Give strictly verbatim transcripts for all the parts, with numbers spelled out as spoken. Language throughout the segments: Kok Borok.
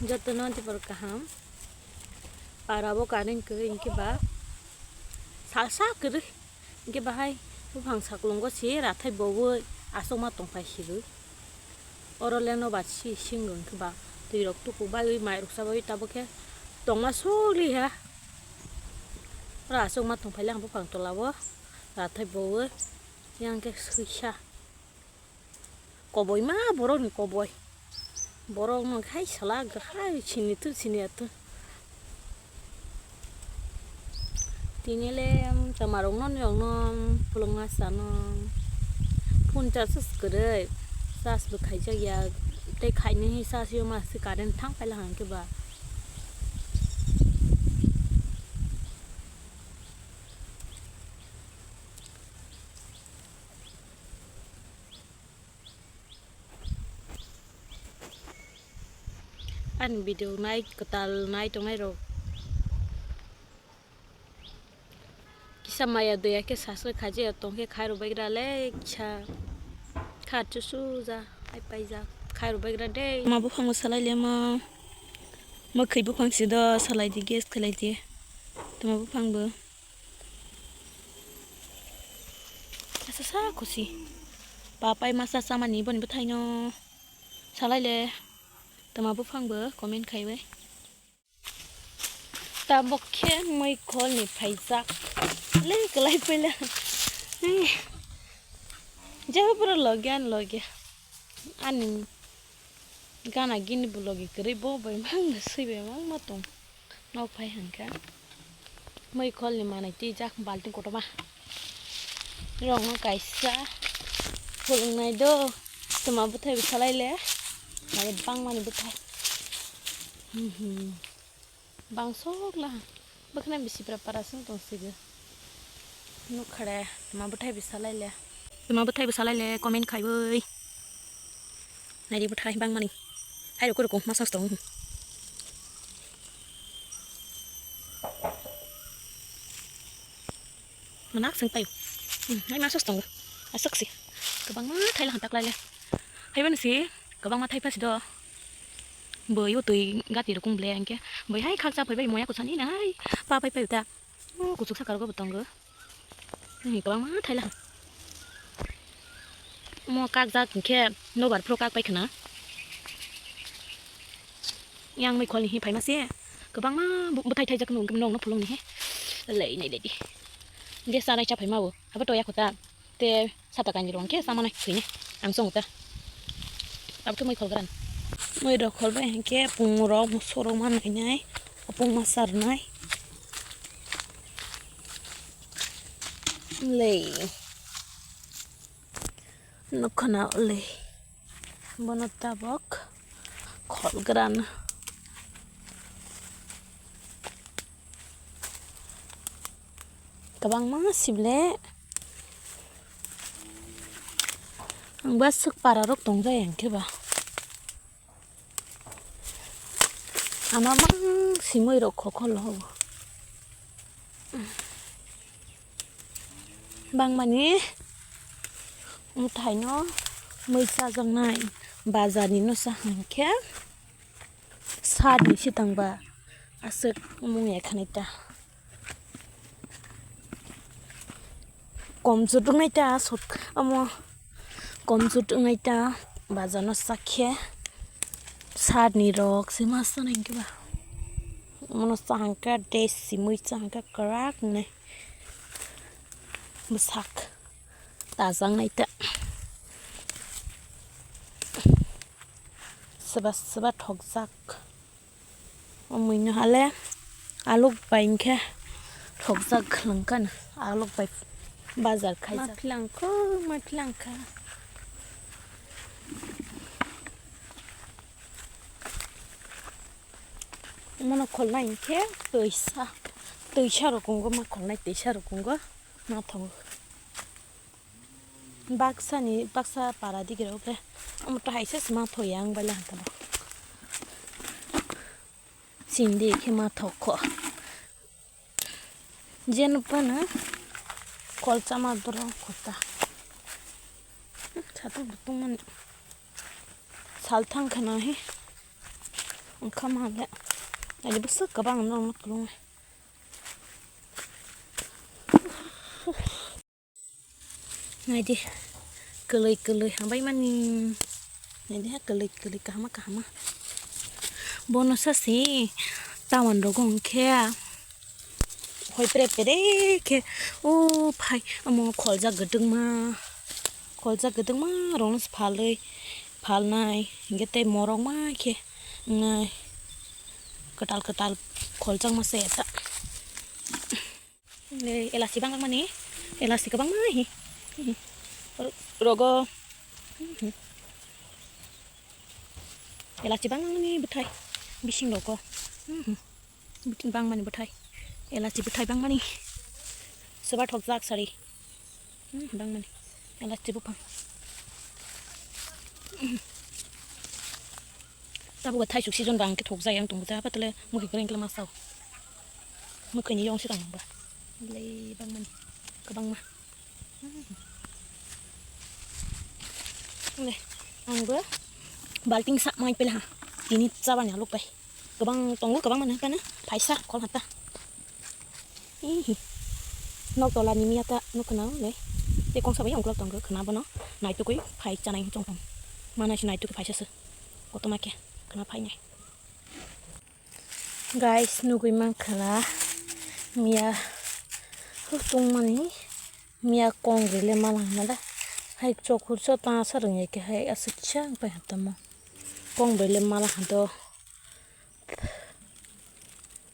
Jotono tei borok kaham. Para bo current kwrwi hwnkhe ba salsa kwrwi. Hwnkhe bahai buphang saklongo se rathai bowi aswkma tongphai sirwi. Oro le nobar si singo hwnkhe ba twirok tuku baiwi mairok chabawi tabukhe tongma sokliya. Oro aswkma tongphaile ang buphang tolao rathai bowi yang khe swisa. Koboi ma borok ni koboi. Borok no khai sala hai sini tu sini atu. Tini le tama rok no ni rok no pulung ma sano. Phone charge se kwrwi. Charge bo khaijak ya. Tei khaini hi charge yo ma se current thang paila hang khe ba. Ani video nai kwtal nai tongnai rok kisa maya doya khe subscribe khaijak ya tong khe khai rw baigra le kisa kha chusu ja hai paijak khai rw baigra de. Ma buphang bo salai le ma mwkhwi buphang si do salai di guest khlai di tama buphang bo. Asa sa khusi. Papai masa samani boni bwthaino. Salai le. Tama buphang bo comment khaiwi. Tabok khe mui khol ni phaijak. Le kwlai pela. Jabo pura logya logya. Ani gana gini bo logi kwrwi bo bai mang swi bai mang ma tong. Nok phai hwnkha. Mui khol ni manwi twijak balting kotorma. Rong no kaisa phulung nai do. Tuma bwthai bwsa lai le. Nai bangmani bwthai. Hmm, hmm. Bang sok la. Bwkhwnai bisi pra para sung tong sigo. Nukhare tuma bwthai bwsa lai le. Tuma bwthai bwsa lai le comment khaiwi. Naidi bwthai bangmani. Hai rokoi rokoi masa tong. Manak seng payo. Hmm, hai masa tong. Asok si. Kabang ma thai la hantak lai le. Hai ban si kabang ma thai pa si do. Boi o twi gati rokong ble angke. Boi hai khakcha phai bai moya kusani na hai. Pa pai pai uta. O kuchuk saka rogo bo tongo. Ni kwbangma thaila. Mo kakjak hinkhe nobar phuru kak pai khna. Yang mui kholni hi phaima se. Kwbangma bu-, bwthai thaijak nung, nung no phulung ni he. Lei nai lei di. Ge sanai cha phaima bo. Abo toya kota. Te sata kainwi rw hwnkhe chamanai thwini ang chwng ta. Abo khe mui khol gran. Mui rok khol bai hwnkhe pung rok sorok ma nainai, opung ma charnai. Lei. Nukho na lei. Bono tabok khol gran. Kwbangma sible. Ang ba swk para rok tongjai ang khe ba. Ama mang simoi rok khokhol ho. Bangmani mwthaino mui chajaknai bazarni no cha hwnkhe sat ni sitang ba aswk mung ya khanai ta. Komjwt wngnai ta aswk omo komjwt wngnai ta bazarno chakhe sat ni rok se ma chanai hwnkhe ba omono chahangkhe desi mui chahangkhe kwrak wngnai. Bwsak tajaknai ta. Swba swba thokjak. O mui no hale alok bai hinkhe thokjak khwlwng kha no. Alok bai bazar khaijak. Ma philangkho, ma philangkha. Mono kholnai hinkhe twisa, twisa rokungo ma kholnai, twisa rokungo ma thongo. Baksa ni, baksa para digi rok le. Omo to hai se sima thoya ang bai le hantano. Sindi khe ma thok kho. Jen pano kol chama doro kota. Chatu butung man. Sal thang khana he. Wngkha ma le. Naidi bwswk kwbang no kwlwng. Naidi kwlwi kwlwi hambai mani. Naidi ha kwlwi kwlwi kahama kahama. Bono sasi tawan rogo wngkhe. Hoi pre pre khe o phai omo kholjak kwdwkma, kholjak kwdwkma rokno se phalwi phalnai, hinkhe tei morok ma khe wngnai kwtal kwtal kholjak masa eta. Elachi bang mani, elachi kwbangma hi rogo. Elachi bangmani bwthai bising rogo. Bwthai bangmani bwthai. Elachi bwthai bangmani. Soba thokjak sari. Bangmani. Elachi buphang. Tabuk thaisuk season bang khe thokjak yang tongbo tei haphai tole mwkhwi kwrwi wngkhe ma sao. Mwkhwini yong se tong ba. Belai bangmani. Kwbangma. Le, ang bo balting sa mai pela ha. Tini chabani alok bai. Kwbang tongo, kwbang mano hapana. Phaisa khol hata. Ihi. Nok tola ni miya ta nuk khna le. Te kongsa bai ongklok tongo khna bono. Naitukwi phai chanai chong tong. Mana si naitukwi phaisa se. Koto ma khe khna phai nai. Guys, nugwi mankha na miya tungmani, miya kong bele mala hwnda. Hai chokhor so ta sa rwngya khe hai aswk kisa wngpai haptamo. Kong bele mala hwndo.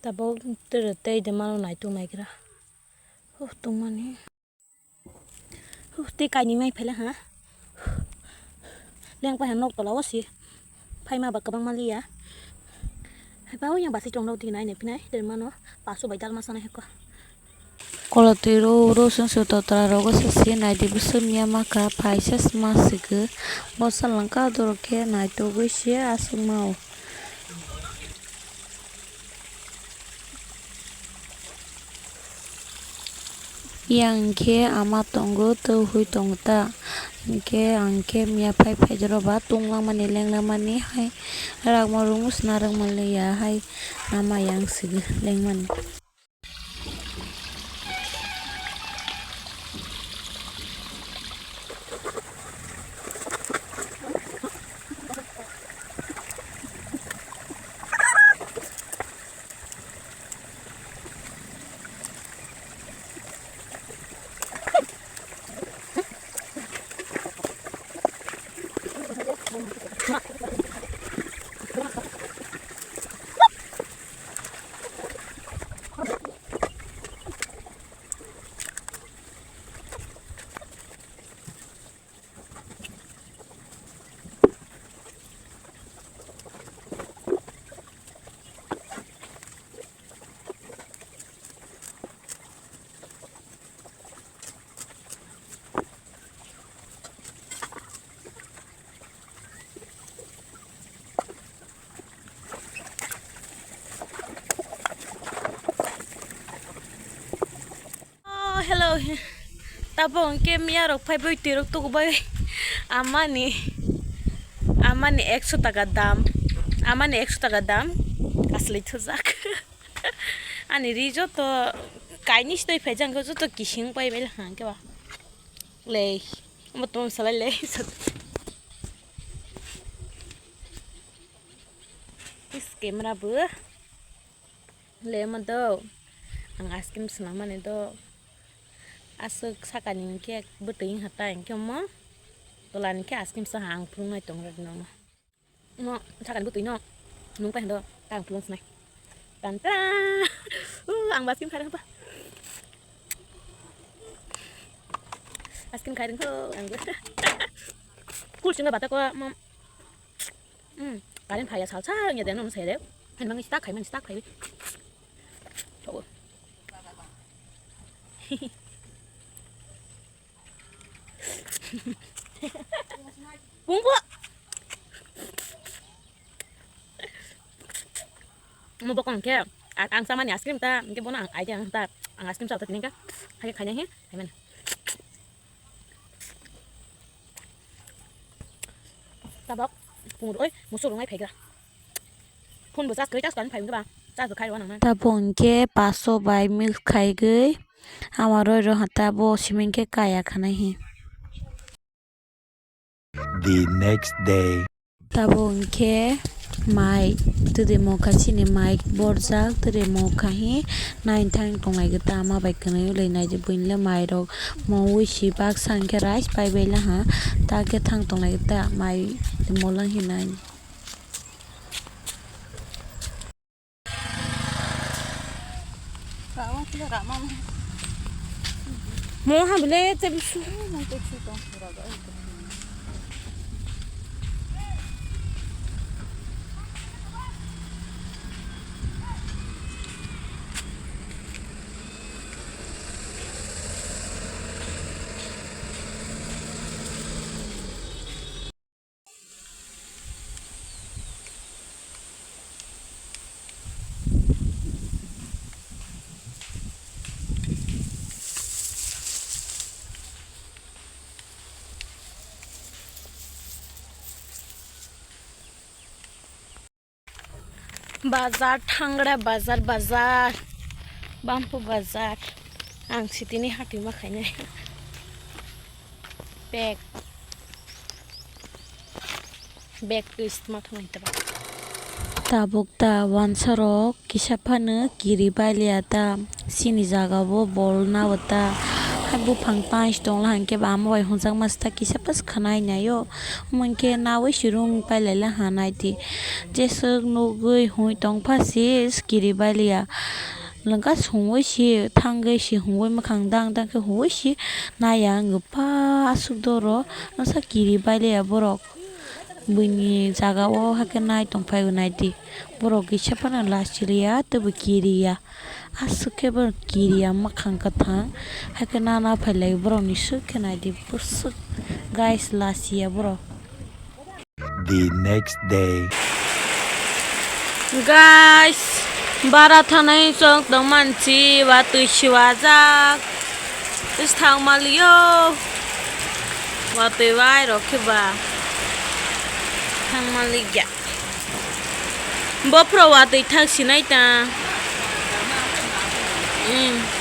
Tabok tere tei de mano naituk naigra. Huh, tungmani. Huh, tei kainwi mai phela ha. Leng pai ha nok tola o si. Phaima ba kwbangma liya. Hai ba o yang basi chong rok digi nai nai phinai. Tei mano paso bai dalma sanai heko. Kola twi ro ro sung sung totra rogo se si nai di bwswk miya maka phaisa sma swkhe. Bosa langka dorok khe naitugwi se aswk ma o. Yang khe ama tongo, tei hwi tongo ta. Hinkhe ang khe miya phai phai jora ba tunglang mani, lenglang mani hai ragma rwngmo sna rwngmani ya hai ama yang sigi lengmani. Oh, hello. Tabok hwnkhe miya rok phai bui twi rok tugu bai. Amani, amani ekso taka dam. Amani ekso taka dam. Asli thujak. Ani ri joto kaini sitoi phaijak, joto kising pai bai hwnkhe ba. Lei. Omo tong salai lei. Is camera bo. Le omo do. Ang ice cream swnam mani do. Aswk sakani hinkhe bwtwi wngkha ta hinkhe omo. Tolani khe ice cream sa ang phunuknai tongo rwgwno. Omo sakani bwtwi no. Nung pai hwndo. Ta ang phunuk snai. Tan ta. Uh, ang ice cream khai rwngkha. Ice cream khai rwngkha ang. Cool singa bata ko omo. Hmm, current phaiya sal sal wngya de, nono sere. Hani bangwi start khaimani, start khaiwi. Oh. Bumbu. Mo bokong khe, a-, ang samani ice cream ta, hingke bono ang idea ang ta, ang ice cream sa ta tini ka, hai khaina he, hai man. Tabok, pungur oi, musuk rwngai phaigra. Phone bo charge kwrwi charge khlai phai wngkhe ba, charge bo khai rw nang nang. Tabuk hwnkhe paso bai milk khaigwi ama roi rw ha, tabuk simi hwnkhe kaya khanai hi. The next day. Tabuk hwnkhe mai twdwi mokha, chini mai borjak twdwi mokha hi naithang tonglai gwi ta ama bai kwnwi wlwi naidi buini le mai rok moui si baksa hwnkhe rice pai bai laha ta khe thang tonglai gwi ta mai molang hinai. Mo ha bile te bisu. Bazar thangra, bazar, bazar, bampu bazar. Ang sitini hati ma khainai. Bag. Bag twist ma thangwi ta ba. Tabuk ta wansarok kisa phano kiri baliya ta, chini jaga bo bol nao ta, hai buphang pais tongla hwnkhe ba amo bai hwnjakma sita kisa pas khwnai naio, omo hwnkhe naui si rung pailai la ha naidi, jeswk nugui hui tongpha si kiri baliya. Lwngkha sungui si thangwi si hungui mwkhang dang dang khe hungui si naiya wngkha aswk doro nwsa kiri baliya borok. Buini jaga o hakhe nai tongphai o naidi. Borok kisa phano lachiliya teibo kiriya. Aswk khe borok kiriya mwkhang kwthang. Hakhe nana phailai borokni swk khe naidi bwswk guys lachiya borok. The next day. Guys, bara thanai chwng tongmansi watwi siwajak. Is thang maliyo. Watwi bai rok khe ba. Thang malikya. Bophro watwi thang sinai ta. Hmm.